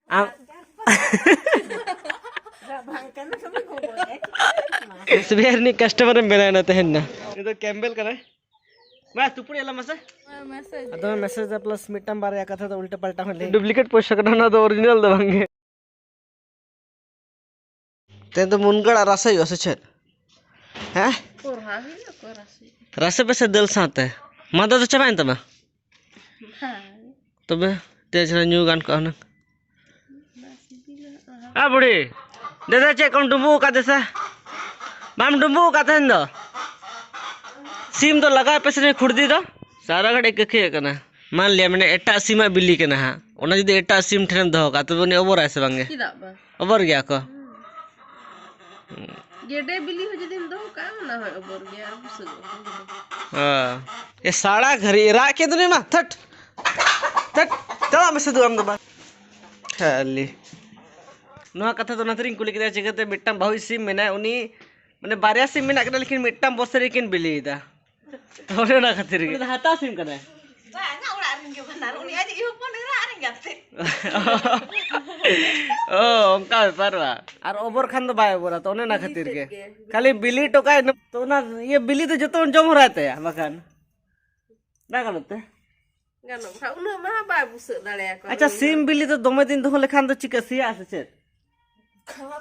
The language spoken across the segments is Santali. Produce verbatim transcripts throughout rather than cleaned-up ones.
ᱟᱢ ᱥᱩᱵᱤᱦᱟᱨ ᱨᱤᱱᱤᱡ ᱠᱟᱥᱴᱚᱢᱟᱨ ᱮᱢ ᱵᱮᱱᱟᱣ ᱮᱱᱟ ᱛᱮᱦᱮᱧ ᱫᱚ᱾ ᱩᱱᱤ ᱫᱚ ᱠᱮᱢᱵᱮᱞ ᱠᱟᱱᱟᱭ᱾ ᱢᱟ ᱛᱩᱯᱩᱫ ᱟᱞᱟᱝ ᱢᱟᱥᱮ᱾ ᱟᱫᱚ ᱢᱮᱥᱮᱡᱽ ᱫᱟ ᱯᱞᱟᱥ ᱢᱤᱫᱴᱟᱝ ᱵᱟᱨᱭᱟ ᱠᱟᱛᱷᱟ ᱫᱚ ᱩᱞᱴᱟᱹ ᱯᱟᱞᱴᱟ ᱦᱚᱸ ᱞᱟᱹᱭ᱾ ᱰᱩᱯᱞᱤᱠᱮᱴ ᱯᱚᱭᱥᱟ ᱠᱟᱱᱟ, ᱚᱱᱟ ᱫᱚ ᱚᱨᱤᱡᱤᱱᱟᱞ ᱫᱚ ᱵᱟᱝ ᱜᱮ᱾ ᱛᱮᱦᱮᱧ ᱫᱚ ᱢᱩᱱᱜᱟᱹ ᱟᱲᱟᱜ ᱨᱟᱥᱮ ᱦᱩᱭᱩᱜᱼᱟ ᱥᱮ ᱪᱮᱫ? ᱦᱮᱸ? ᱠᱚᱨᱦᱟ ᱦᱩᱭᱩᱜᱼᱟ, ᱠᱚᱨᱦᱟ ᱥᱮ᱾ ᱨᱟᱥᱮ ᱯᱮᱥᱮ ᱫᱟᱹᱞ ᱥᱟᱶᱛᱮ᱾ ᱢᱟᱫᱟ ᱫᱚ ᱪᱟᱵᱟᱭᱮᱱ ᱛᱟᱢᱟ? ᱵᱟᱝ᱾ ᱛᱚᱵᱮ ᱛᱮ ᱡᱟᱦᱟᱸ ᱧᱩ ᱜᱟᱱ ᱠᱚᱜᱼᱟ ᱦᱩᱱᱟᱹᱝ᱾ ᱵᱟᱝ ᱥᱤᱵᱤᱞᱟ᱾ ᱟ ᱵᱩᱲᱦᱤ, ᱫᱮᱫᱟ ᱪᱮᱫ ᱠᱚᱢ ᱰᱩᱸᱵᱩᱜ ᱟᱠᱟᱫ ᱫᱮᱥᱟ? ᱵᱟᱢ ᱰᱩᱸᱵᱩᱜ ᱟᱠᱟᱫ ᱛᱟᱦᱮᱱ ᱫᱚ? ᱥᱤᱢ ᱫᱚ ᱞᱟᱜᱟᱣ ᱯᱮᱥᱮ ᱱᱩᱭ ᱠᱷᱩᱲᱫᱤ ᱫᱚ᱾ ᱥᱟᱨᱟ ᱜᱷᱟᱹᱲᱤᱡ ᱠᱟᱹᱠᱷᱤᱭᱟᱹᱜ ᱠᱟᱱᱟ᱾ ᱢᱟᱱ ᱞᱤᱭᱟ ᱢᱟᱱᱮ ᱮᱴᱟᱜ ᱥᱤᱢᱟᱜ ᱵᱤᱞᱤ ᱠᱟᱱᱟ ᱦᱟᱸᱜ, ᱚᱱᱟ ᱡᱩᱫᱤ ᱮᱴᱟᱜ ᱥᱤᱢ ᱴᱷᱮᱱᱮᱢ ᱫᱚᱦᱚ ᱠᱟᱜᱼᱟ, ᱛᱚᱵᱮ ᱩᱱᱤ ᱚᱵᱚᱨᱟᱭ ᱥᱮ ᱵᱟᱝ ᱜᱮ? ᱪᱮᱫᱟᱜ ᱵᱟᱝ? ᱚᱵᱚᱨ ᱜᱮᱭᱟ ᱠᱚ᱾ ᱜᱮᱰᱮ ᱵᱤᱞᱤ ᱦᱚᱸ ᱡᱩᱫᱤᱢ ᱫᱚᱦᱚ ᱠᱟᱜᱼᱟ, ᱚᱱᱟ ᱦᱚᱸᱭ ᱚᱵᱚᱨ ᱜᱮᱭᱟ, ᱵᱩᱥᱟᱹᱜᱚᱜ ᱠᱟᱱ ᱜᱮᱭᱟ᱾ ᱦᱮᱸ᱾ ᱮ ᱥᱟᱲᱟ ᱜᱷᱟᱹᱲᱤᱡ ᱮ ᱨᱟᱜ ᱠᱮᱫ ᱫᱚ ᱱᱩᱭ ᱢᱟ᱾ ᱛᱷᱟᱹᱴ, ᱛᱷᱟᱹᱴ, ᱪᱟᱞᱟᱜ ᱢᱮ ᱥᱤᱫᱩ ᱟᱢ ᱫᱚ ᱢᱟ᱾ ᱠᱷᱟᱹᱞᱤ᱾ ᱱᱚᱣᱟ ᱠᱟᱛᱷᱟ ᱫᱚ ᱚᱱᱟ ᱛᱮᱞᱤᱧ ᱠᱩᱞᱤ ᱠᱮᱫᱟ, ᱪᱤᱠᱟᱹᱛᱮ ᱢᱤᱫᱴᱟᱝ ᱵᱟᱹᱦᱩᱭ ᱥᱤᱢ ᱢᱮᱱᱟᱭ, ᱩᱱᱤ ᱢᱟᱱᱮ ᱵᱟᱨᱭᱟ ᱥᱤᱢ ᱢᱮᱱᱟᱜ ᱠᱤᱱᱟ, ᱞᱮᱠᱤᱱ ᱢᱤᱫᱴᱟᱝ ᱵᱚᱥ ᱨᱮᱠᱤᱱ ᱵᱤᱞᱤᱭᱮᱫᱟ᱾ ᱚᱱᱮ ᱚᱱᱟ ᱠᱷᱟᱹᱛᱤᱨ ᱜᱮ᱾ ᱩᱱᱤ ᱫᱚ ᱦᱟᱛᱟᱣ ᱥᱤᱢ ᱠᱟᱱᱟᱭ᱾ ᱵᱟᱝᱟ, ᱚᱲᱟᱜ ᱨᱮᱱ ᱜᱮ ᱵᱟᱱᱟᱨ᱾ ᱩᱱᱤ ᱟᱡ ᱦᱚᱯᱚᱱ ᱮᱨᱟ ᱟᱨ ᱮᱸᱜᱟᱛ ᱛᱮ᱾ ᱚ, ᱚᱱᱠᱟ ᱵᱮᱯᱟᱨ ᱵᱟ᱾ ᱟᱨ ᱚᱵᱚᱨ ᱠᱷᱟᱱ ᱫᱚ ᱵᱟᱭ ᱚᱵᱚᱨᱟ, ᱛᱚ ᱚᱱᱮ ᱚᱱᱟ ᱠᱷᱟᱹᱛᱤᱨ ᱜᱮ᱾ ᱠᱷᱟᱹᱞᱤ ᱵᱤᱞᱤ ᱦᱚᱴᱚ ᱠᱟᱜᱼᱟᱭ, ᱤᱱᱟᱹ ᱛᱚ ᱚᱱᱟ ᱤᱭᱟᱹ ᱵᱤᱞᱤ ᱫᱚ ᱡᱚᱛᱚ ᱵᱚᱱ ᱡᱚᱢ ᱦᱚᱨᱟᱭ ᱛᱟᱭᱟ, ᱵᱟᱠᱷᱟᱱ᱾ ᱵᱟᱭ ᱜᱟᱱᱚᱜ ᱛᱮ? ᱜᱟᱱᱚᱜ ᱠᱷᱟᱱ ᱩᱱᱟᱹᱜ ᱢᱟ ᱵᱟᱭ ᱵᱩᱥᱟᱹᱜ ᱫᱟᱲᱮᱭᱟᱠᱚᱣᱟ᱾ ᱟᱪᱪᱷᱟ, ᱥᱤᱢ ᱵᱤᱞᱤ ᱫᱚ ᱫᱚᱢᱮ ᱫᱤᱱ ᱫᱚᱦᱚ ᱞᱮᱠᱷᱟᱱ ᱫᱚ ᱪᱤᱠᱟᱹ ᱥᱮᱭᱟᱜᱼᱟ ᱥᱮ ᱪᱮᱫ?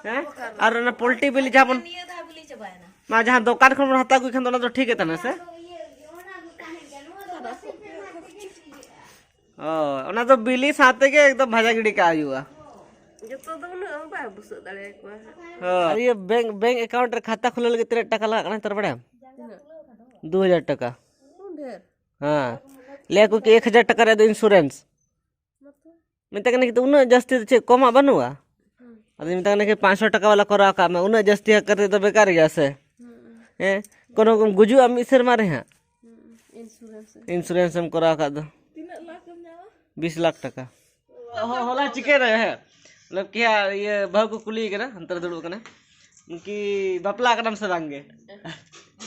ᱦᱮᱸ? ᱟᱨ ᱚᱱᱟ ᱯᱳᱞᱴᱤ ᱵᱤᱞᱤ ᱡᱟᱦᱟᱸ ᱵᱚᱱ, ᱱᱤᱭᱟᱹ ᱫᱷᱟᱣ ᱵᱤᱞᱤ ᱪᱟᱵᱟᱭᱮᱱᱟ᱾ ᱢᱟ ᱡᱟᱦᱟᱸ ᱫᱚᱠᱟᱱ ᱠᱷᱚᱱ ᱵᱚᱱ ᱦᱟᱛᱟᱣ ᱟᱹᱜᱩᱭ ᱠᱷᱟᱱ ᱫᱚ ᱚᱱᱟ ᱫᱚ ᱴᱷᱤᱠ ᱜᱮ ᱛᱟᱦᱮᱱᱟ ᱥᱮ? ᱚ, ᱚᱱᱟ ᱫᱚ ᱵᱤᱞᱤ ᱥᱟᱶ ᱛᱮᱜᱮ ᱮᱠᱫᱚᱢ ᱵᱷᱟᱡᱟ ᱜᱤᱰᱤ ᱠᱟᱜ ᱦᱩᱭᱩᱜᱼᱟ᱾ ᱡᱚᱛᱚ ᱫᱚ ᱩᱱᱟᱹᱜ ᱦᱚᱸ ᱵᱟᱭ ᱵᱩᱥᱟᱹᱜ ᱫᱟᱲᱮᱭᱟᱠᱚᱣᱟ ᱦᱟᱸᱜ᱾ ᱦᱳᱭ᱾ ᱟᱨ ᱤᱭᱟᱹ ᱵᱮᱝᱠ, ᱵᱮᱝᱠ ᱮᱠᱟᱣᱩᱱᱴ ᱨᱮ ᱠᱷᱟᱛᱟ ᱠᱷᱩᱞᱟᱹᱣ ᱞᱟᱹᱜᱤᱫ ᱛᱤᱱᱟᱹᱜ ᱴᱟᱠᱟ ᱞᱟᱜᱟᱜ ᱠᱟᱱᱟ ᱱᱮᱛᱟᱨ ᱵᱟᱲᱟᱭᱟᱢ? ᱛᱤᱱᱟᱹᱜ? ᱫᱩ ᱦᱟᱡᱟᱨ ᱴᱟᱠᱟ᱾ ᱩᱱ ᱰᱷᱮᱨ? ᱦᱮᱸ᱾ ᱞᱟᱹᱭᱟ ᱠᱚ ᱠᱤ ᱮᱠ ᱦᱟᱡᱟᱨ ᱴᱟᱠᱟ ᱨᱮᱭᱟᱜ ᱫᱚ ᱤᱱᱥᱩᱨᱮᱱᱥ᱾ ᱢᱟᱛᱚ᱾ ᱢᱮᱛᱟ ᱠᱟᱱᱟ ᱠᱤ ᱩᱱᱟᱹᱜ ᱡᱟᱹᱥᱛᱤ ᱫᱚ ᱪᱮᱫ ᱠᱚᱢᱟᱜ ᱵᱟᱹᱱᱩᱜᱼᱟ? ᱦᱩᱸ᱾ ᱟᱫᱚᱧ ᱢᱮᱛᱟ ᱠᱟᱱᱟ ᱠᱤ ᱯᱟᱸᱪᱥᱚ ᱴᱟᱠᱟ ᱵᱟᱞᱟ ᱠᱚᱨᱟᱣ ᱠᱟᱜ ᱢᱮ, ᱩᱱᱟᱹᱜ ᱡᱟᱹᱥᱛᱤ ᱠᱟᱛᱮ ᱫᱚ ᱵᱮᱠᱟᱨ ᱜᱮᱭᱟ ᱥᱮ? ᱦᱩᱸ᱾ ᱦᱮᱸ? ᱠᱳᱱᱳ ᱠᱚᱢ ᱜᱩᱡᱩᱜᱼᱟ ᱢᱤᱫ ᱥᱮᱨᱢᱟ ᱨᱮ ᱦᱟᱸᱜ᱾ ᱦᱩᱸ᱾ ᱤᱱᱥᱩᱨᱮᱱᱥ᱾ ᱤᱱᱥᱩᱨᱮᱱᱥ ᱮᱢ ᱠᱚᱨᱟᱣ ᱠᱟᱜ ᱫᱚ᱾ ᱛᱤᱱᱟᱹᱜ ᱞᱟᱠᱷ ᱮᱢ ᱧᱟᱢᱟ? ᱵᱤᱥ ᱞᱟᱠᱷ ᱴᱟᱠᱟ᱾ ᱦᱚ-, ᱦᱚᱞᱟ ᱪᱤᱠᱟᱹᱭ ᱨᱮ, ᱦᱮᱸ? ᱢᱚᱛᱞᱚᱵ ᱠᱤ ᱦᱟᱸᱜ ᱤᱭᱟᱹ ᱵᱟᱹᱦᱩ ᱠᱚ ᱠᱩᱞᱤᱭᱮ ᱠᱟᱱᱟ, ᱦᱟᱱᱛᱮ ᱨᱮ ᱫᱩᱲᱩᱵ ᱠᱟᱱᱟ᱾ ᱠᱤ ᱵᱟᱯᱞᱟ ᱠᱟᱱᱟᱢ ᱥᱮ ᱵᱟᱝ ᱜᱮ?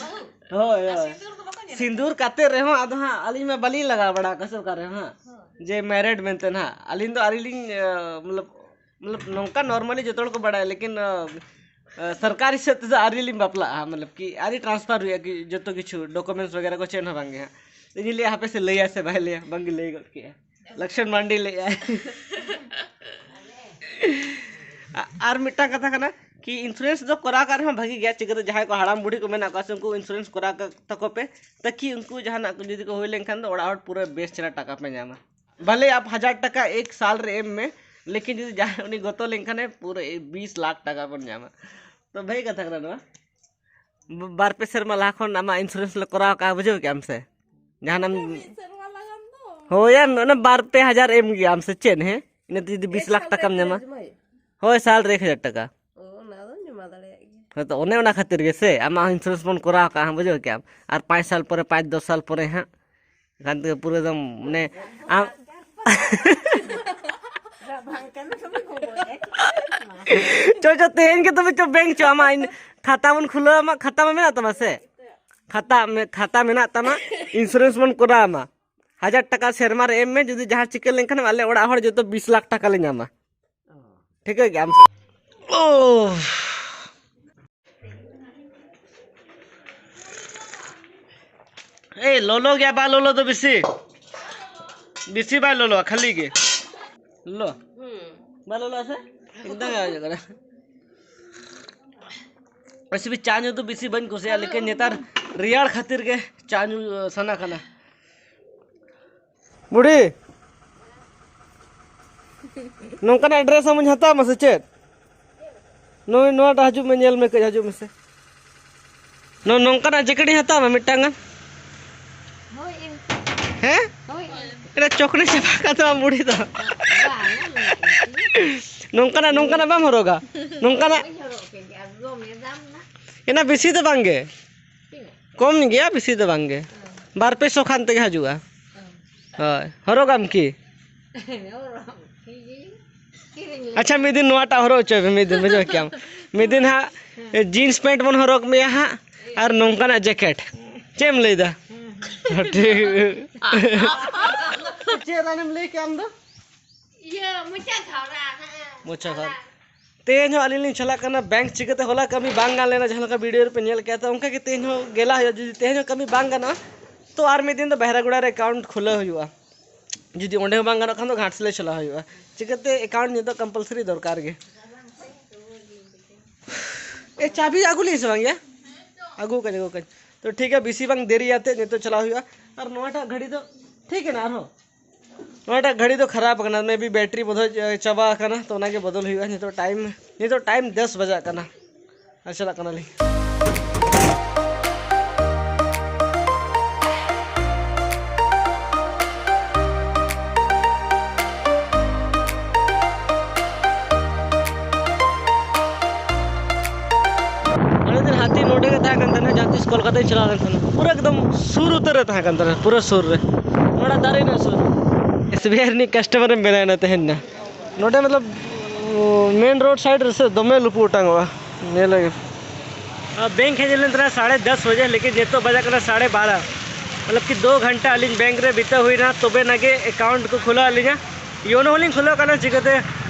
ᱵᱟᱹᱦᱩ? ᱦᱳᱭ, ᱟᱨ ᱦᱳᱭ᱾ ᱥᱤᱸᱫᱩᱨ ᱫᱚ ᱵᱟᱠᱚ ᱧᱮᱞ ᱥᱤᱸᱫᱩᱨ ᱠᱟᱛᱮ ᱨᱮᱦᱚᱸ ᱟᱫᱚ ᱦᱟᱸᱜ ᱟᱹᱞᱤᱧ ᱢᱟ ᱵᱟᱹᱞᱤᱧ ᱞᱟᱜᱟᱣ ᱵᱟᱲᱟ ᱟᱠᱟᱫ ᱥᱮ ᱚᱠᱟ ᱨᱮᱦᱚᱸ ᱦᱟᱸᱜ᱾ ᱦᱳᱭ᱾ ᱡᱮ ᱢᱮᱨᱤᱰ ᱢᱮᱱᱛᱮ ᱱᱟᱦᱟᱜ, ᱟᱹᱞᱤᱧ ᱫᱚ ᱟᱹᱣᱨᱤ ᱞᱤᱧ, ᱟᱸ, ᱢᱚᱛᱞᱚᱵ, ᱢᱚᱛᱞᱚᱵ, ᱱᱚᱝᱠᱟ normally ᱡᱚᱛᱚ ᱦᱚᱲ ᱠᱚ ᱵᱟᱲᱟᱭᱟ, ᱞᱮᱠᱤᱱ, ᱟᱸ, ᱟᱸ, ᱥᱚᱨᱠᱟᱨ ᱦᱤᱥᱟᱹᱵ ᱛᱮᱫᱚ ᱟᱹᱣᱨᱤ ᱞᱤᱧ ᱵᱟᱯᱞᱟᱜᱼᱟ, ᱢᱚᱛᱞᱚᱵ ᱠᱤ ᱟᱹᱣᱨᱤ transfer ᱦᱩᱭᱩᱜᱼᱟ, ᱠᱤ ᱡᱚᱛᱚ ᱠᱤᱪᱷᱩ documents ᱵᱟᱜᱮᱨᱟ ᱠᱚ ᱪᱮᱫ ᱦᱚᱸ ᱵᱟᱝ ᱜᱮ ᱦᱟᱸᱜ᱾ ᱤᱧ ᱞᱟᱹᱭᱟ ᱦᱟᱯᱮ ᱥᱮ ᱞᱟᱹᱭᱟ ᱥᱮ ᱵᱟᱭ ᱞᱟᱹᱭᱟ, ᱵᱟᱝ ᱜᱮ ᱞᱟᱹᱭ ᱜᱚᱫ ᱠᱮᱜᱼᱟ᱾ ᱞᱚᱠᱥᱚᱱ ᱢᱟᱱᱰᱤ ᱞᱟᱹᱭᱮᱜᱼᱟᱭ᱾ ᱟ-, ᱟᱨ ᱢᱤᱫᱴᱟᱝ ᱠᱟᱛᱷᱟ ᱠᱟᱱᱟ ᱠᱤ insurance ᱫᱚ ᱠᱚᱨᱟᱣ ᱠᱟᱜ ᱨᱮᱦᱚᱸ ᱵᱷᱟᱜᱤ ᱜᱮᱭᱟ, ᱪᱤᱠᱟᱹᱛᱮ ᱡᱟᱦᱟᱸᱭ ᱠᱚ ᱦᱟᱲᱟᱢ ᱵᱩᱲᱦᱤ ᱠᱚ ᱢᱮᱱᱟᱜ ᱠᱚᱣᱟ ᱥᱮ ᱩᱱᱠᱩ insurance ᱠᱚᱨᱟᱣ ᱠᱟᱜ ᱛᱟᱠᱚ ᱯᱮ, ᱛᱟᱠᱤ ᱩᱱᱠᱩ ᱡᱟᱦᱟᱱᱟᱜ ᱠᱚ ᱡᱩᱫᱤ ᱠᱚ ᱦᱩᱭ ᱞᱮᱱᱠᱷᱟᱱ ᱫᱚ ᱚᱲᱟᱜ ᱦᱚᱲ ᱯᱩᱨᱟᱹ ᱵᱮᱥ ᱪᱮᱦᱨᱟ ᱴᱟᱠᱟ ᱯᱮ ᱧᱟᱢᱟ᱾ ᱵᱷᱟᱞᱮ ᱟᱯ ᱦᱟᱡᱟᱨ ᱴᱟᱠᱟ ᱮᱠ ᱥᱟᱞ ᱨᱮ ᱮᱢ ᱢᱮ, ᱞᱮᱠᱤᱱ ᱡᱩᱫᱤ ᱡᱟᱦᱟᱸᱭ ᱩᱱᱤ ᱜᱚᱛᱚ ᱞᱮᱱᱠᱷᱟᱱᱮ ᱯᱩᱨᱟᱹ ᱵᱤᱥ ᱞᱟᱠᱷ ᱴᱟᱠᱟ ᱵᱚᱱ ᱧᱟᱢᱟ᱾ ᱛᱚ ᱵᱷᱟᱹᱜᱤ ᱠᱟᱛᱷᱟ ᱠᱟᱱᱟ ᱱᱚᱣᱟ᱾ ᱵ-, ᱵᱟᱨ ᱯᱮ ᱥᱮᱨᱢᱟ ᱞᱟᱦᱟ ᱠᱷᱚᱱ ᱟᱢᱟᱜ insurance ᱞᱮ ᱠᱚᱨᱟᱣ ᱠᱟᱜᱼᱟ, ᱵᱩᱡᱷᱟᱹᱣ ᱠᱮᱜᱼᱟᱢ ᱥᱮ? ᱡᱟᱦᱟᱱᱟᱜ ᱮᱢ ᱢᱤᱫ ᱥᱮᱨᱢᱟ ᱞᱟᱜᱟᱱ ᱫᱚ᱾ ᱦᱳᱭ, ᱟᱢ ᱚᱱᱟ ᱵᱟᱨ ᱯᱮ ᱦᱟᱡᱟᱨ ᱮᱢ ᱜᱮᱭᱟᱢ ᱥᱮ ᱪᱮᱫ, ᱦᱮᱸ? ᱤᱱᱟᱹ ᱛᱮ ᱡᱩᱫᱤ ᱵᱤᱥ ᱞᱟᱠᱷ ᱴᱟᱠᱟᱢ ᱧᱟᱢᱟ᱾ ᱦᱳᱭ, ᱥᱟᱞ ᱨᱮ ᱮᱠ ᱦᱟᱡᱟᱨ ᱴᱟᱠᱟ᱾ ᱚ, ᱚᱱᱟ ᱫᱚᱢ ᱡᱚᱢᱟ ᱫᱟᱲᱮᱭᱟᱜ ᱜᱮᱭᱟ᱾ ᱦᱳᱭ, ᱛᱚ ᱚᱱᱮ ᱚᱱᱟ ᱠᱷᱟᱹᱛᱤᱨ ᱜᱮ ᱥᱮ ᱟᱢᱟᱜ insurance ᱵᱚᱱ ᱠᱚᱨᱟᱣ ᱠᱟᱜᱼᱟ, ᱵᱩᱡᱷᱟᱹᱣ ᱠᱮᱜᱼᱟᱢ? ᱟᱨ ᱯᱟᱸᱪ ᱥᱟᱞ ᱯᱚᱨᱮ, ᱯᱟᱸᱪ ᱫᱚᱥ ᱥᱟᱞ ᱯᱚᱨᱮ ᱦᱟᱸᱜ ᱮᱱᱠᱷᱟᱱ ᱫᱚ ᱯᱩᱨᱟᱹ ᱮᱠᱫᱚᱢ ᱢᱟᱱᱮ ᱟᱢ ᱪᱚ, ᱪᱚ, ᱛᱮᱦᱮᱧ ᱜᱮ ᱛᱚᱵᱮ ᱪᱚ bank ᱪᱚ, ᱟᱢᱟᱜ ᱤᱱ-, ᱠᱷᱟᱛᱟ ᱵᱚᱱ ᱠᱷᱩᱞᱟᱹᱣ, ᱟᱢᱟᱜ ᱠᱷᱟᱛᱟ ᱢᱟ ᱢᱮᱱᱟᱜ ᱛᱟᱢᱟ ᱥᱮ? ᱠᱷᱟᱛᱟ ᱢᱮ-, ᱠᱷᱟᱛᱟ ᱢᱮᱱᱟᱜ ᱛᱟᱢᱟ, insurance ᱵᱚᱱ ᱠᱚᱨᱟᱣ ᱟᱢᱟ᱾ ᱦᱟᱡᱟᱨ ᱴᱟᱠᱟ ᱥᱮᱨᱢᱟ ᱨᱮ ᱮᱢ ᱢᱮ, ᱡᱩᱫᱤ ᱡᱟᱦᱟᱸ ᱪᱤᱠᱟᱹ ᱞᱮᱱᱠᱷᱟᱱ ᱟᱞᱮ ᱚᱲᱟᱜ ᱦᱚᱲ ᱡᱚᱛᱚ ᱵᱤᱥ ᱞᱟᱠᱷ ᱴᱟᱠᱟ ᱞᱮ ᱧᱟᱢᱟ᱾ ᱴᱷᱤᱠᱟᱹ ᱠᱮᱜᱼᱟᱢ? ᱳ᱾ ᱮᱭ, ᱞᱚᱞᱚ ᱜᱮᱭᱟ, ᱵᱟᱭ ᱞᱚᱞᱚ ᱫᱚ ᱵᱮᱥᱤ? ᱵᱮᱥᱤ ᱵᱟᱭ ᱞᱚᱞᱚᱣᱟ, ᱠᱷᱟᱹᱞᱤ ᱜᱮ᱾ ᱞᱚᱞᱚ? ᱵᱟᱭ ᱞᱚᱞᱚᱣᱟ ᱥᱮ? ᱮᱠᱫᱚᱢ ᱜᱮ ᱵᱟᱭ ᱚᱡᱚᱜ ᱠᱟᱱᱟ᱾ ᱵᱮᱥᱤ ᱵᱤ ᱪᱟ ᱧᱩ ᱫᱚ ᱵᱮᱥᱤ ᱵᱟᱹᱧ ᱠᱩᱥᱤᱭᱟᱜᱼᱟ, ᱞᱮᱠᱤᱱ ᱱᱮᱛᱟᱨ ᱨᱮᱭᱟᱲ ᱠᱷᱟᱹᱛᱤᱨ ᱜᱮ ᱪᱟ ᱧᱩ ᱥᱟᱱᱟ ᱠᱟᱱᱟ᱾ ᱵᱩᱲᱦᱤ, ᱱᱚᱝᱠᱟᱱᱟᱜ dress ᱟᱢᱤᱧ ᱦᱟᱛᱟᱣ ᱟᱢᱟ ᱥᱮ ᱪᱮᱫ? ᱱᱚᱜᱼᱚᱭ ᱱᱚᱣᱟᱴᱟᱜ ᱦᱤᱡᱩᱜ ᱢᱮ, ᱧᱮᱞ ᱢᱮ ᱠᱟᱹᱡ, ᱦᱤᱡᱩᱜ ᱢᱮᱥᱮ᱾ ᱱᱚ-, ᱱᱚᱝᱠᱟᱱᱟᱜ jacket ᱤᱧ ᱦᱟᱛᱟᱣ ᱟᱢᱟ ᱢᱤᱫᱴᱟᱝ ᱜᱟᱱ? ᱦᱳᱭ, ᱮᱢ᱾ ᱦᱮᱸ? ᱦᱳᱭ, ᱮᱢ᱾ ᱮᱴᱟ ᱪᱚᱠᱞᱮᱴ ᱪᱟᱵᱟ ᱟᱠᱟᱫ ᱛᱟᱢᱟ ᱵᱩᱲᱦᱤ ᱫᱚ᱾ ᱵᱟᱝ, ᱵᱟᱝ, ᱵᱟᱝ᱾ ᱱᱚᱝᱠᱟᱱᱟᱜ, ᱱᱚᱝᱠᱟᱱᱟᱜ ᱵᱟᱢ ᱦᱚᱨᱚᱜᱟ? ᱱᱚᱝᱠᱟᱱᱟᱜ? ᱵᱟᱹᱧ ᱦᱚᱨᱚᱜ ᱠᱮᱫ ᱜᱮ, ᱟᱨ ᱫᱚᱢᱮ ᱫᱟᱢ ᱱᱟ᱾ ᱮᱱᱟ ᱵᱮᱥᱤ ᱫᱚ ᱵᱟᱝ ᱜᱮ᱾ ᱛᱤᱱᱟᱹᱜ? ᱠᱚᱢ ᱜᱮᱭᱟ, ᱵᱮᱥᱤ ᱫᱚ ᱵᱟᱝ ᱜᱮ᱾ ᱦᱮᱸ᱾ ᱵᱟᱨ ᱯᱮ ᱥᱚ ᱠᱷᱟᱱ ᱛᱮᱜᱮ ᱦᱤᱡᱩᱜᱼᱟ᱾ ᱦᱮᱸ᱾ ᱦᱳᱭ, ᱦᱚᱨᱚᱜᱟᱢ ᱠᱤ? ᱦᱚᱨᱚᱜ ᱠᱤ? ᱠᱤᱨᱤᱧ ᱞᱮ᱾ ᱟᱪᱪᱷᱟ, ᱢᱤᱫ ᱫᱤᱱ ᱱᱚᱣᱟᱴᱟᱜ ᱦᱚᱨᱚᱜ ᱦᱚᱪᱚᱭ ᱯᱮ, ᱢᱤᱫ ᱫᱤᱱ, ᱵᱩᱡᱷᱟᱹᱣ ᱠᱮᱜᱼᱟᱢ? ᱢᱤᱫ ᱫᱤᱱ ᱦᱟᱸᱜ, ᱦᱮᱸ᱾ Jeans pant ᱵᱚᱱ ᱦᱚᱨᱚᱜ ᱢᱮᱭᱟ ᱦᱟᱸᱜ, ᱟᱨ ᱱᱚᱝᱠᱟᱱᱟᱜ jacket᱾ ᱦᱮᱸ᱾ ᱪᱮᱫ ᱮᱢ ᱞᱟᱹᱭᱫᱟ? ᱦᱮᱸ᱾ ᱴᱷᱤᱠ᱾ ᱪᱮᱫ ᱨᱟᱱᱮᱢ ᱞᱟᱹᱭ ᱠᱮᱫ ᱟᱢ ᱫᱚ? ᱤᱭᱟᱹ, ᱢᱚᱪᱟ ᱜᱷᱟᱣ ᱨᱟᱱ, ᱦᱮᱸ᱾ ᱢᱚᱪᱟ ᱜᱷᱟᱣ᱾ ᱛᱮᱦᱮᱧ ᱦᱚᱸ ᱟᱹᱞᱤᱧ ᱞᱤᱧ ᱪᱟᱞᱟᱜ ᱠᱟᱱᱟ ᱵᱮᱝᱠ᱾ ᱪᱤᱠᱟᱹᱛᱮ ᱦᱚᱞᱟ ᱠᱟᱹᱢᱤ ᱵᱟᱝ ᱜᱟᱱ ᱞᱮᱱᱟ, ᱡᱟᱦᱟᱸ ᱞᱮᱠᱟ ᱵᱷᱤᱰᱤᱭᱳ ᱨᱮᱯᱮ ᱧᱮᱞ ᱠᱮᱫᱟ, ᱛᱚ ᱚᱱᱠᱟ ᱜᱮ ᱛᱮᱦᱮᱧ ᱦᱚᱸ ᱜᱮᱞᱟ ᱦᱩᱭᱩᱜᱼᱟ᱾ ᱡᱩᱫᱤ ᱛᱮᱦᱮᱧ ᱦᱚᱸ ᱠᱟᱹᱢᱤ ᱵᱟᱝ ᱜᱟᱱᱚᱜᱼᱟ, ᱛᱚ ᱟᱨ ᱢᱤᱫ ᱫᱤᱱ ᱫᱚ ᱵᱟᱦᱨᱟᱜᱩᱲᱟ ᱨᱮ ᱮᱠᱟᱣᱩᱱᱴ ᱠᱷᱩᱞᱟᱹᱣ ᱦᱩᱭᱩᱜᱼᱟ᱾ ᱡᱩᱫᱤ ᱚᱸᱰᱮ ᱦᱚᱸ ᱵᱟᱝ ᱜᱟᱱᱚᱜ ᱠᱷᱟᱱ ᱫᱚ ᱜᱷᱟᱴᱥᱤᱞᱟᱹ ᱪᱟᱞᱟᱣ ᱦᱩᱭᱩᱜᱼᱟ᱾ ᱪᱤᱠᱟᱹᱛᱮ ᱮᱠᱟᱣᱩᱱᱴ ᱱᱤᱛᱚᱜ ᱠᱚᱢᱯᱟᱞᱥᱟᱨᱤ ᱫᱚᱨᱠᱟᱨ ᱜᱮ᱾ ᱮ, ᱪᱟᱵᱤ ᱟᱹᱜᱩ ᱞᱤᱧ ᱥᱮ ᱵᱟᱝ ᱭᱟ? ᱟᱹᱜᱩ ᱠᱟᱹᱧ, ᱟᱹᱜᱩ ᱠᱟᱹᱧ᱾ ᱛᱚ ᱴᱷᱤᱠ ᱜᱮᱭᱟ, ᱵᱮᱥᱤ ᱵᱟᱝ ᱫᱮᱨᱤᱭᱟᱛᱮ ᱱᱤᱛᱚᱜ ᱪᱟᱞᱟᱣ ᱦᱩᱭᱩᱜᱼᱟ᱾ ᱟᱨ ᱱᱚᱣᱟᱴᱟᱜ ᱜᱷᱟᱹᱲᱤ ᱫᱚ ᱴᱷᱤᱠ ᱮᱱᱟ ᱟᱨᱦᱚᱸ᱾ ᱱᱚᱣᱟᱴᱟᱜ ᱜᱷᱟᱹᱲᱤ ᱫᱚ ᱠᱷᱟᱨᱟᱯ ᱟᱠᱟᱱᱟ, ᱢᱮ ᱵᱤ ᱵᱮᱴᱨᱤ ᱵᱳᱫᱷᱚᱭ, ᱮ, ᱪᱟᱵᱟ ᱟᱠᱟᱱᱟ, ᱛᱚ ᱚᱱᱟᱜᱮ ᱵᱚᱫᱚᱞ ᱦᱩᱭᱩᱜᱼᱟ᱾ ᱱᱤᱛᱚᱜ ᱴᱟᱭᱤᱢ, ᱱᱤᱛᱚᱜ ᱴᱟᱭᱤᱢ ᱫᱚᱥ ᱵᱟᱡᱟᱜ ᱠᱟᱱᱟ᱾ ᱟᱨ ᱪᱟᱞᱟᱜ ᱠᱟᱱᱟᱞᱤᱧ᱾ ᱟᱹᱰᱤ ᱫᱤᱱ ᱦᱟᱹᱛᱤ ᱱᱚᱰᱮ ᱜᱮ ᱛᱟᱦᱮᱸ ᱠᱟᱱ ᱛᱟᱦᱮᱱᱟ, ᱡᱟᱦᱟᱸ ᱛᱤᱥ ᱠᱳᱞᱠᱟᱛᱟᱧ ᱪᱟᱞᱟᱣ ᱞᱮᱱ ᱛᱟᱦᱮᱱᱟ᱾ ᱯᱩᱨᱟᱹ ᱮᱠᱫᱚᱢ ᱥᱩᱨ ᱩᱛᱟᱹᱨ ᱨᱮ ᱛᱟᱦᱮᱸ ᱠᱟᱱ ᱛᱟᱦᱮᱱᱟ, ᱯᱩᱨᱟᱹ ᱥᱩᱨ ᱨᱮ᱾ ᱱᱚᱰᱮ ᱫᱟᱨᱮ ᱨᱮᱱᱟᱜ ᱥᱩᱨ᱾ ᱮᱥ ᱵᱤ ᱟᱭ ᱨᱤᱱᱤᱡ ᱠᱟᱥᱴᱚᱢᱟᱨ ᱮᱢ ᱵᱮᱱᱟᱣ ᱮᱱᱟ ᱛᱮᱦᱮᱧ ᱫᱚ᱾ ᱱᱚᱰᱮ ᱢᱚᱛᱞᱚᱵ ᱢᱮᱱ ᱨᱳᱰ ᱥᱟᱭᱤᱰ ᱨᱮ ᱥᱮ ᱫᱚᱢᱮ ᱞᱩᱯᱩᱜ ᱚᱴᱟᱝᱚᱜᱼᱟ᱾ ᱧᱮᱞ ᱞᱮᱜᱮ᱾ ᱟᱨ ᱵᱮᱝᱠ ᱦᱮᱡ ᱞᱮᱱ ᱛᱟᱦᱮᱱᱟ ᱥᱟᱲᱮ ᱫᱚᱥ ᱵᱟᱡᱮ, ᱞᱮᱠᱤᱱ ᱱᱤᱛᱚᱜ ᱵᱟᱡᱟᱜ ᱠᱟᱱᱟ ᱥᱟᱲᱮ ᱵᱟᱨᱚ᱾ ᱢᱚᱛᱞᱚᱵ ᱠᱤ ᱫᱳ ᱜᱷᱚᱱᱴᱟ ᱟᱹᱞᱤᱧ ᱵᱮᱝᱠ ᱨᱮ ᱵᱤᱛᱟᱹᱣ ᱦᱩᱭᱱᱟ, ᱛᱚᱵᱮ ᱱᱟᱜᱮ ᱮᱠᱟᱣᱩᱱᱴ ᱠᱚ ᱠᱷᱩᱞᱟᱹᱣ ᱟᱹᱞᱤᱧᱟ᱾ ᱭᱳᱱᱳ ᱦᱚᱸᱞᱤᱧ ᱠᱷᱩᱞᱟᱹᱣ ᱠᱟᱱᱟ ᱪᱤᱠᱟᱹᱛᱮ,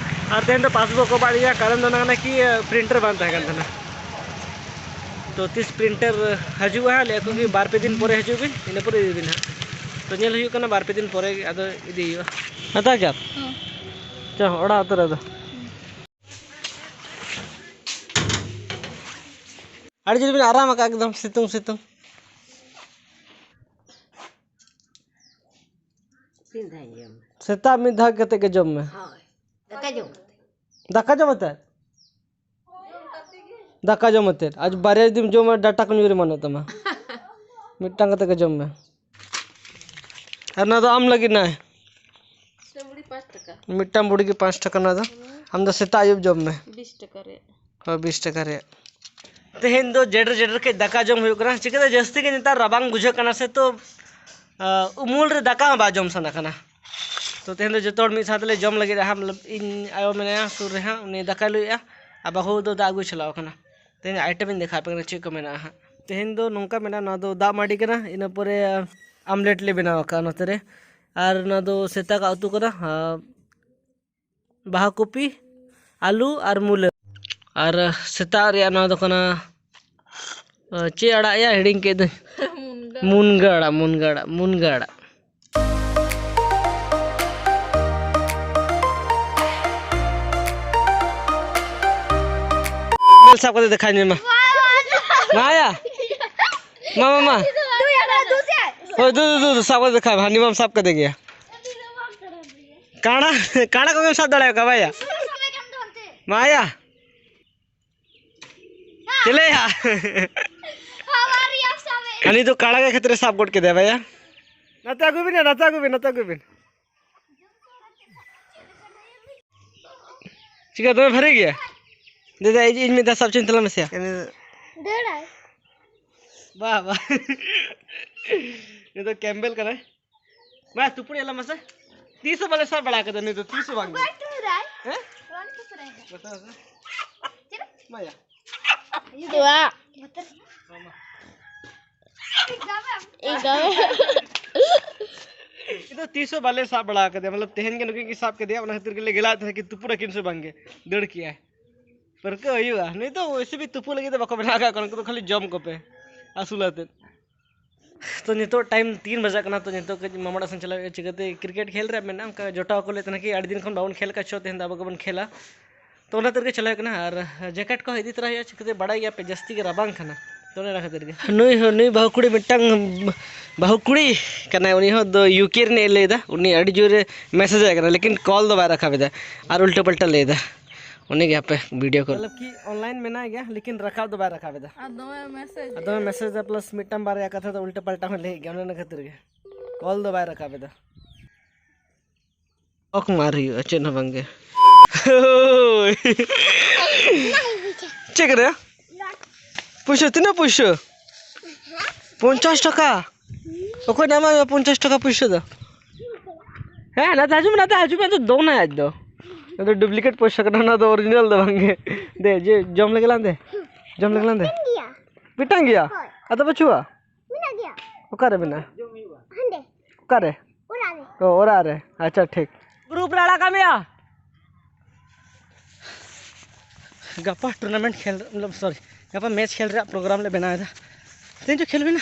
ᱟᱨ ᱛᱮᱦᱮᱧ ᱫᱚ ᱯᱟᱥᱵᱩᱠ ᱠᱚ ᱵᱟᱝ ᱤᱭᱟᱹ, ᱠᱟᱨᱚᱱ ᱫᱚ ᱚᱱᱟ ᱠᱟᱱᱟ ᱠᱤ ᱯᱨᱤᱱᱴᱟᱨ ᱵᱟᱝ ᱛᱟᱦᱮᱸ ᱠᱟᱱ ᱛᱟᱦᱮᱱᱟ᱾ ᱛᱚ ᱛᱤᱥ ᱯᱨᱤᱱᱴᱟᱨ ᱦᱤᱡᱩᱜᱼᱟ, ᱞᱟᱹᱭ ᱟᱠᱚ ᱠᱤ ᱵᱟᱨ ᱯᱮ ᱫᱤᱱ ᱯᱚᱨᱮ ᱦᱤᱡᱩᱜ ᱵᱤᱱ, ᱤᱱᱟᱹ ᱯᱚᱨᱮ ᱤᱫᱤ ᱵᱤᱱ ᱦᱟᱸᱜ᱾ ᱛᱚ ᱧᱮᱞ ᱦᱩᱭᱩᱜ ᱠᱟᱱᱟ, ᱵᱟᱨ ᱯᱮ ᱫᱤᱱ ᱯᱚᱨᱮ ᱟᱫᱚ ᱤᱫᱤ ᱦᱩᱭᱩᱜᱼᱟ᱾ ᱦᱟᱛᱟᱣ ᱠᱮᱫ? ᱦᱮᱸ᱾ ᱪᱚ, ᱚᱲᱟᱜ ᱩᱛᱟᱹᱨ ᱟᱫᱚ᱾ ᱟᱹᱰᱤ ᱡᱳᱨ ᱵᱤᱱ ᱟᱨᱟᱢ ᱟᱠᱟᱫ ᱮᱠᱫᱚᱢ ᱥᱤᱛᱩᱝ ᱥᱤᱛᱩᱝ᱾ ᱛᱤᱱ ᱫᱷᱟᱣ ᱡᱚᱢ? ᱥᱮᱛᱟᱜ ᱢᱤᱫ ᱫᱷᱟᱣ ᱠᱟᱛᱮ ᱜᱮ ᱡᱚᱢ ᱢᱮ᱾ ᱦᱳᱭ᱾ ᱫᱟᱠᱟ ᱡᱚᱢ ᱠᱟᱛᱮ᱾ ᱫᱟᱠᱟ ᱡᱚᱢ ᱠᱟᱛᱮ? ᱫᱟᱠᱟ ᱡᱚᱢ ᱠᱟᱛᱮ᱾ ᱟᱨ ᱵᱟᱨᱭᱟ ᱡᱩᱫᱤᱢ ᱡᱚᱢᱟ, ᱰᱟᱴᱟ ᱠᱚ ᱧᱩᱨ ᱮᱢᱟᱱᱚᱜ ᱛᱟᱢᱟ᱾ ᱢᱤᱫᱴᱟᱝ ᱠᱟᱛᱮ ᱜᱮ ᱡᱚᱢ ᱢᱮ᱾ ᱟᱨ ᱱᱚᱣᱟ ᱫᱚ ᱟᱢ ᱞᱟᱹᱜᱤᱫ ᱱᱟᱭ᱾ ᱢᱤᱫᱴᱟᱝ ᱵᱩᱲᱤ ᱜᱮ ᱯᱟᱸᱪ ᱴᱟᱠᱟ ᱱᱚᱣᱟ ᱫᱚ᱾ ᱟᱢ ᱫᱚ ᱥᱮᱛᱟᱜ ᱟᱹᱭᱩᱵ ᱡᱚᱢ ᱢᱮ᱾ ᱵᱤᱥ ᱴᱟᱠᱟ ᱨᱮᱭᱟᱜ᱾ ᱦᱳᱭ, ᱵᱤᱥ ᱴᱟᱠᱟ ᱨᱮᱭᱟᱜ᱾ ᱛᱮᱦᱮᱧ ᱫᱚ ᱡᱮᱰᱮᱨ ᱡᱮᱰᱮᱨ ᱠᱟᱹᱡ ᱫᱟᱠᱟ ᱡᱚᱢ ᱦᱩᱭᱩᱜ ᱠᱟᱱᱟ, ᱪᱤᱠᱟᱹᱛᱮ ᱡᱟᱹᱥᱛᱤ ᱜᱮ ᱱᱮᱛᱟᱨ ᱨᱟᱵᱟᱝ ᱵᱩᱡᱷᱟᱹᱜ ᱠᱟᱱᱟ ᱥᱮ, ᱛᱚ, ᱟᱸ, ᱩᱢᱩᱞ ᱨᱮ ᱫᱟᱠᱟ ᱦᱚᱸ ᱵᱟᱭ ᱡᱚᱢ ᱥᱟᱱᱟ ᱠᱟᱱᱟ᱾ ᱛᱚ ᱛᱮᱦᱮᱧ ᱫᱚ ᱡᱚᱛᱚ ᱦᱚᱲ ᱢᱤᱫ ᱥᱟᱶ ᱛᱮᱞᱮ ᱡᱚᱢ ᱞᱟᱹᱜᱤᱫ᱾ ᱟᱦᱟᱸᱜ ᱤᱧ ᱟᱭᱳ ᱢᱮᱱᱟᱭᱟ ᱥᱩᱨ ᱨᱮ ᱦᱟᱸᱜ, ᱩᱱᱤ ᱫᱟᱠᱟᱭ ᱞᱩᱭᱮᱫᱼᱟ, ᱟᱨ ᱵᱟᱹᱦᱩ ᱫᱚ ᱫᱟᱜ ᱟᱹᱜᱩᱭ ᱪᱟᱞᱟᱣ ᱠᱟᱱᱟ᱾ ᱛᱮᱦᱮᱧ ᱟᱭᱴᱮᱢ ᱤᱧ ᱫᱮᱠᱷᱟᱣ ᱟᱯᱮ ᱠᱟᱱᱟ ᱪᱮᱫ ᱠᱚ ᱢᱮᱱᱟᱜᱼᱟ ᱦᱟᱸᱜ᱾ ᱛᱮᱦᱮᱧ ᱫᱚ ᱱᱚᱝᱠᱟ ᱢᱮᱱᱟᱜᱼᱟ, ᱱᱚᱣᱟ ᱫᱚ ᱫᱟᱜ ᱢᱟᱹᱰᱤ ᱠᱟᱱᱟ, ᱤᱱᱟᱹ ᱯᱚᱨᱮ ᱟᱢᱞᱮᱴ ᱞᱮ ᱵᱮᱱᱟᱣ ᱟᱠᱟᱫᱼᱟ ᱱᱚᱛᱮ ᱨᱮ᱾ ᱟᱨ ᱱᱚᱣᱟ ᱫᱚ ᱥᱮᱛᱟᱜᱟᱜ ᱩᱛᱩ ᱠᱟᱱᱟ, ᱟᱨ ᱵᱟᱦᱟ ᱠᱚᱯᱤ, ᱟᱹᱞᱩ ᱟᱨ ᱢᱩᱞᱟᱹ᱾ ᱟᱨ ᱥᱮᱛᱟᱜ ᱨᱮᱭᱟᱜ ᱱᱚᱣᱟ ᱫᱚ ᱠᱟᱱᱟ, ᱪᱮᱫ ᱟᱲᱟᱜ ᱭᱟ, ᱦᱤᱲᱤᱧ ᱠᱮᱫᱟᱹᱧ᱾ ᱢᱩᱱᱜᱟᱹ ᱟᱲᱟᱜ, ᱢᱩᱱᱜᱟᱹ ᱟᱲᱟᱜ, ᱢᱩᱱᱜᱟᱹ ᱟᱲᱟᱜ᱾ ᱥᱟᱵ ᱠᱟᱛᱮ ᱫᱮᱠᱷᱟᱧ ᱢᱮ ᱢᱟ᱾ ᱢᱟ ᱭᱟ᱾ ᱢᱟ, ᱢᱟ, ᱢᱟ᱾ ᱳᱭ, ᱫᱩ, ᱫᱩ, ᱫᱩ, ᱫᱩ, ᱥᱟᱵ ᱠᱟᱛᱮ ᱫᱮᱠᱷᱟᱭ ᱢᱮ᱾ ᱦᱟᱹᱱᱤ ᱢᱟᱢ ᱥᱟᱵ ᱠᱟᱫᱮ ᱜᱮᱭᱟ᱾ ᱠᱟᱬᱟ, ᱠᱟᱬᱟ ᱠᱚᱜᱮᱢ ᱥᱟᱵ ᱫᱟᱲᱮᱭᱟᱠᱚᱣᱟ, ᱵᱟᱭᱟ? ᱢᱟᱭᱟ᱾ ᱪᱮᱞᱮᱭᱟ? ᱦᱟᱹᱱᱤ ᱫᱚ ᱠᱟᱬᱟ ᱜᱮ ᱠᱷᱟᱹᱛᱤᱨ ᱥᱟᱵ ᱜᱚᱫ ᱠᱮᱫᱮᱭᱟ, ᱵᱟᱭᱟ᱾ ᱱᱟᱛᱮ ᱟᱹᱜᱩᱭ ᱵᱤᱱ, ᱱᱟᱛᱮ ᱟᱹᱜᱩᱭ ᱵᱤᱱ, ᱱᱟᱛᱮ ᱟᱹᱜᱩᱭ ᱵᱤᱱ᱾ ᱪᱤᱠᱟ ᱫᱚᱢᱮ ᱵᱷᱟᱨᱤ ᱜᱮᱭᱟ? ᱫᱟᱫᱟ, ᱤᱧ, ᱤᱧ ᱢᱤᱫ ᱫᱷᱟᱣ ᱥᱟᱵ ᱪᱚᱧ ᱛᱟᱞᱟᱝ ᱢᱮᱥᱮ᱾ ᱫᱟᱹᱲᱟᱭ᱾ ᱵᱟ, ᱵᱟ᱾ ᱩᱱᱤ ᱫᱚ ᱠᱮᱢᱵᱮᱞ ᱠᱟᱱᱟᱭ᱾ ᱢᱟ, ᱛᱩᱯᱩᱫ ᱮ ᱞᱟᱝ ᱢᱮᱥᱮ᱾ ᱛᱤᱥ ᱦᱚᱸ ᱵᱟᱞᱮ ᱥᱟᱵ ᱵᱟᱲᱟ ᱠᱟᱫᱟ ᱱᱩᱭ ᱫᱚ, ᱛᱤᱥ ᱦᱚᱸ ᱵᱟᱝ ᱜᱮ᱾ ᱵᱟᱭ ᱛᱩᱯᱩᱫᱟᱭ᱾ ᱦᱮᱸ? ᱵᱟᱝ ᱛᱩᱯᱩᱫᱟᱭ᱾ ᱵᱟᱛᱟᱣ ᱢᱮᱥᱮ᱾ ᱪᱮᱫ? ᱢᱟ ᱭᱟ᱾ ᱵᱟ᱾ ᱢᱟ, ᱢᱟ᱾ ᱤᱧ ᱫᱚ᱾ ᱤᱧ ᱫᱚ ᱛᱤᱥ ᱦᱚᱸ ᱵᱟᱞᱮ ᱥᱟᱵ ᱵᱟᱲᱟ ᱠᱟᱫᱮᱭᱟ, ᱢᱚᱛᱞᱚᱵ ᱛᱮᱦᱮᱧ ᱜᱮ ᱱᱩᱠᱤᱱ ᱠᱤᱱ ᱥᱟᱵ ᱠᱮᱫᱮᱭᱟ, ᱚᱱᱟ ᱠᱷᱟᱹᱛᱤᱨ ᱜᱮᱞᱮ ᱜᱮᱞᱟᱭᱮᱫ ᱛᱟᱦᱮᱱᱟ ᱠᱤ ᱛᱩᱯᱩᱫ ᱟᱹᱠᱤᱱ ᱥᱮ ᱵᱟᱝ ᱜᱮ, ᱫᱟᱹᱲ ᱠᱮᱜᱼᱟᱭ᱾ ᱯᱟᱹᱨᱠᱟᱹᱣ ᱦᱩᱭᱩᱜᱼᱟ, ᱱᱩᱭ ᱫᱚ ᱣᱮᱥᱮ ᱵᱷᱤ ᱛᱩᱯᱩ ᱞᱟᱹᱜᱤᱫ ᱫᱚ ᱵᱟᱠᱚ ᱵᱮᱱᱟᱣ ᱟᱠᱟᱫ ᱠᱚᱣᱟ, ᱩᱱᱠᱩ ᱫᱚ ᱠᱷᱟᱹᱞᱤ ᱡᱚᱢ ᱠᱚᱯᱮ ᱟᱹᱥᱩᱞ ᱟᱛᱮᱫ᱾ ᱛᱚ ᱱᱤᱛᱚᱜ ᱴᱟᱭᱤᱢ ᱛᱤᱱ ᱵᱟᱡᱟᱜ ᱠᱟᱱᱟ, ᱛᱚ ᱱᱤᱛᱚᱜ ᱠᱟᱹᱡ ᱢᱟᱢᱟ ᱚᱲᱟᱜ ᱥᱮᱱ ᱪᱟᱞᱟᱜ ᱦᱩᱭᱩᱜᱼᱟ, ᱪᱤᱠᱟᱹᱛᱮ ᱠᱨᱤᱠᱮᱴ ᱠᱷᱮᱞ ᱨᱮᱭᱟᱜ ᱢᱮᱱᱟᱜᱼᱟ, ᱚᱱᱠᱟ ᱡᱚᱴᱟᱣ ᱠᱚ ᱞᱟᱹᱭᱮᱫ ᱛᱟᱦᱮᱱᱟ ᱠᱤ ᱟᱹᱰᱤ ᱫᱤᱱ ᱠᱷᱚᱱ ᱵᱟᱵᱚᱱ ᱠᱷᱮᱞ ᱠᱟᱜ, ᱪᱚ ᱛᱮᱦᱮᱧ ᱫᱚ ᱟᱵᱚ ᱜᱮᱵᱚᱱ ᱠᱷᱮᱞᱟ᱾ ᱛᱚ ᱚᱱᱟ ᱠᱷᱟᱹᱛᱤᱨ ᱜᱮ ᱪᱟᱞᱟᱣ ᱦᱩᱭᱩᱜ ᱠᱟᱱᱟ᱾ ᱟᱨ ᱡᱮᱠᱮᱴ ᱠᱚ ᱤᱫᱤ ᱛᱚᱨᱟ ᱦᱩᱭᱩᱜᱼᱟ, ᱪᱤᱠᱟᱹᱛᱮ ᱵᱟᱲᱟᱭ ᱜᱮᱭᱟᱯᱮ ᱡᱟᱹᱥᱛᱤ ᱜᱮ ᱨᱟᱵᱟᱝ ᱠᱟᱱᱟ, ᱛᱚ ᱚᱱᱮ ᱚᱱᱟ ᱠᱷᱟᱹᱛᱤᱨ ᱜᱮ᱾ ᱱᱩᱭ ᱦᱚᱸ, ᱱᱩᱭ ᱵᱟᱹᱦᱩ ᱠᱩᱲᱤ ᱢᱤᱫᱴᱟᱝ ᱵᱟᱹᱦᱩ ᱠᱩᱲᱤ ᱠᱟᱱᱟᱭ, ᱩᱱᱤ ᱦᱚᱸ ᱫᱚ ᱭᱩ ᱠᱮ ᱨᱤᱱᱤᱡ ᱞᱟᱹᱭᱫᱟ, ᱩᱱᱤ ᱟᱹᱰᱤ ᱡᱳᱨᱮ ᱢᱮᱥᱮᱡᱽ ᱟᱭ ᱠᱟᱱᱟ, ᱞᱮᱠᱤᱱ ᱠᱚᱞ ᱫᱚ ᱵᱟᱭ ᱨᱟᱠᱟᱵ ᱮᱫᱟ ᱟᱨ ᱩᱞᱴᱟᱹ ᱯᱟᱞᱴᱟ ᱞᱟᱹᱭᱫᱟ, ᱩᱱᱤ ᱜᱮ ᱦᱟᱯᱮ ᱵᱷᱤᱰᱤᱭᱳ ᱠᱚᱞ᱾ ᱢᱚᱛᱞᱚᱵ ᱠᱤ ᱚᱱᱞᱟᱭᱤᱱ ᱢᱮᱱᱟᱭ ᱜᱮᱭᱟ, ᱞᱮᱠᱤᱱ ᱨᱟᱠᱟᱵ ᱫᱚ ᱵᱟᱭ ᱨᱟᱠᱟᱵ ᱮᱫᱟ᱾ ᱟᱨ ᱫᱚᱢᱮ ᱢᱮᱥᱮᱡᱽ᱾ ᱟᱨ ᱫᱚᱢᱮ ᱢᱮᱥᱮᱡᱽ ᱫᱟ, ᱯᱞᱟᱥ ᱢᱤᱫᱴᱟᱝ ᱵᱟᱨᱭᱟ ᱠᱟᱛᱷᱟ ᱫᱚ ᱩᱞᱴᱟᱹ ᱯᱟᱞᱴᱟ ᱦᱚᱸ ᱞᱟᱹᱭᱮᱫ ᱜᱮᱭᱟ, ᱚᱱᱮ ᱚᱱᱟ ᱠᱷᱟᱹᱛᱤᱨ ᱜᱮ ᱠᱚᱞ ᱫᱚ ᱵᱟᱭ ᱨᱟᱠᱟᱵ ᱮᱫᱟ᱾ ᱚᱠ ᱢᱟᱨ ᱦᱩᱭᱩᱜᱼᱟ, ᱪᱮᱫ ᱦᱚᱸ ᱵᱟᱝ ᱜᱮ᱾ ᱦᱳᱭ᱾ ᱪᱮᱫ ᱠᱟᱱᱟ? ᱯᱩᱭᱥᱟᱹ ᱛᱤᱱᱟᱹᱜ ᱯᱩᱭᱥᱟᱹ? ᱯᱚᱧᱪᱟᱥ ᱴᱟᱠᱟ᱾ ᱚᱠᱚᱭ ᱮᱢᱟᱭ ᱢᱮᱭᱟ ᱯᱚᱧᱪᱟᱥ ᱴᱟᱠᱟ ᱯᱩᱭᱥᱟᱹ ᱫᱚ? ᱦᱮᱸ, ᱱᱟᱛᱮ ᱦᱤᱡᱩᱜ ᱢᱮ, ᱱᱟᱛᱮ ᱦᱤᱡᱩᱜ ᱢᱮ, ᱟᱫᱚ ᱫᱚᱱᱟᱭ ᱟᱡ ᱫᱚ᱾ ᱚᱱᱟ ᱫᱚ ᱰᱩᱯᱞᱤᱠᱮᱴ ᱯᱚᱭᱥᱟ ᱠᱟᱱᱟ, ᱚᱱᱟ ᱫᱚ ᱚᱨᱤᱡᱤᱱᱟᱞ ᱫᱚ ᱵᱟᱝ ᱜᱮ᱾ ᱫᱮ, ᱡᱮ, ᱡᱚᱢ ᱞᱮᱜᱮ ᱞᱟᱝ ᱫᱮ᱾ ᱡᱚᱢ ᱞᱮᱜᱮ ᱞᱟᱝ ᱫᱮ᱾ ᱢᱤᱫᱴᱟᱝ ᱜᱮᱭᱟ? ᱢᱤᱫᱴᱟᱝ ᱜᱮᱭᱟ? ᱦᱳᱭ᱾ ᱟᱫᱚ ᱵᱟᱹᱪᱩᱜᱼᱟ? ᱢᱮᱱᱟᱜ ᱜᱮᱭᱟ᱾ ᱚᱠᱟᱨᱮ ᱢᱮᱱᱟᱜᱼᱟ? ᱦᱟᱸᱰᱮ᱾ ᱚᱠᱟᱨᱮ? ᱚᱲᱟᱜ ᱨᱮ᱾ ᱚ, ᱚᱲᱟᱜ ᱨᱮ᱾ ᱟᱪᱪᱷᱟ, ᱴᱷᱤᱠ᱾ ᱜᱨᱩᱯ ᱨᱮ ᱟᱲᱟᱜ ᱠᱟᱜ ᱢᱮᱭᱟ᱾ ᱜᱟᱯᱟ ᱴᱩᱨᱱᱟᱢᱮᱱᱴ ᱠᱷᱮᱞ, ᱢᱚᱛᱞᱚᱵ, ᱥᱚᱨᱤ, ᱜᱟᱯᱟ ᱢᱮᱪ ᱠᱷᱮᱞ ᱨᱮᱭᱟᱜ ᱯᱨᱳᱜᱨᱟᱢ ᱞᱮ ᱵᱮᱱᱟᱣ ᱮᱫᱟ᱾ ᱛᱮᱦᱮᱧ ᱪᱚ ᱠᱷᱮᱞ ᱦᱩᱭᱱᱟ,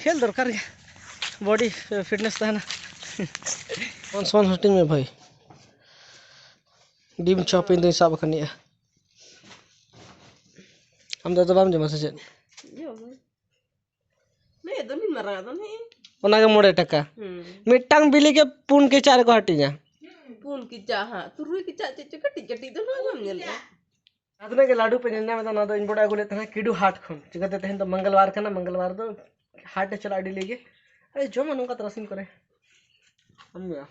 ᱠᱷᱮᱞ ᱫᱚᱨᱠᱟᱨ ᱜᱮ, ᱵᱚᱰᱤ ᱯᱷᱤᱴᱱᱮᱥ ᱛᱟᱦᱮᱱᱟ᱾ ᱯᱷᱳᱱ ᱥᱳᱱ ᱦᱟᱹᱴᱤᱧ ᱢᱮ ᱵᱷᱟᱹᱭ, ᱰᱤᱢ ᱪᱚᱯ ᱤᱧ ᱫᱚᱧ ᱥᱟᱵ ᱟᱠᱟᱱᱤᱡᱼᱟ᱾ ᱟᱢ ᱫᱚ ᱟᱫᱚ ᱵᱟᱢ ᱡᱚᱢᱟ ᱥᱮ ᱪᱮᱫ? ᱡᱚᱢᱟᱹᱧ᱾ ᱱᱤᱭᱟᱹ ᱫᱚ ᱢᱤᱫ ᱢᱟᱨᱟᱝ ᱟᱜ ᱫᱚ ᱱᱤᱭᱟᱹ᱾ ᱚᱱᱟᱜᱮ ᱢᱚᱬᱮ ᱴᱟᱠᱟ᱾ ᱦᱩᱸ᱾ ᱢᱤᱫᱴᱟᱝ ᱵᱤᱞᱤ ᱜᱮ ᱯᱩᱱ ᱠᱮᱪᱟᱜ ᱨᱮᱠᱚ ᱦᱟᱹᱴᱤᱧᱟ᱾ ᱯᱩᱱ ᱠᱮᱪᱟᱜ ᱦᱟᱸᱜ, ᱛᱩᱨᱩᱭ ᱠᱮᱪᱟᱜ ᱪᱮᱫ ᱪᱚ ᱠᱟᱹᱴᱤᱡ ᱠᱟᱹᱴᱤᱡ ᱫᱚ ᱱᱚᱣᱟ ᱵᱟᱢ ᱧᱮᱞ ᱠᱟᱜᱼᱟ? ᱡᱟᱦᱟᱸ ᱛᱤᱱᱟᱹᱜ ᱜᱮ ᱞᱟᱹᱰᱩ ᱯᱮ ᱧᱮᱞ ᱧᱟᱢ ᱮᱫᱟ, ᱱᱚᱣᱟ ᱫᱚ ᱤᱧ ᱵᱚᱰᱮ ᱟᱹᱜᱩ ᱞᱮᱫ ᱛᱟᱦᱮᱱᱟ ᱠᱤᱰᱩ ᱦᱟᱴ ᱠᱷᱚᱱ᱾ ᱪᱤᱠᱟᱹᱛᱮ ᱛᱮᱦᱮᱧ ᱫᱚ ᱢᱚᱝᱜᱚᱞᱵᱟᱨ ᱠᱟᱱᱟ, ᱢᱚᱝᱜᱚᱞᱵᱟᱨ ᱫᱚ ᱦᱟᱴ ᱮ ᱪᱟᱞᱟᱜᱼᱟ ᱰᱮᱞᱤ ᱜᱮ᱾ ᱟᱨ ᱡᱚᱢᱟ ᱱᱚᱝᱠᱟ ᱛᱟᱨᱟᱥᱤᱧ ᱠᱚᱨᱮ᱾ ᱟᱢ ᱜᱮ?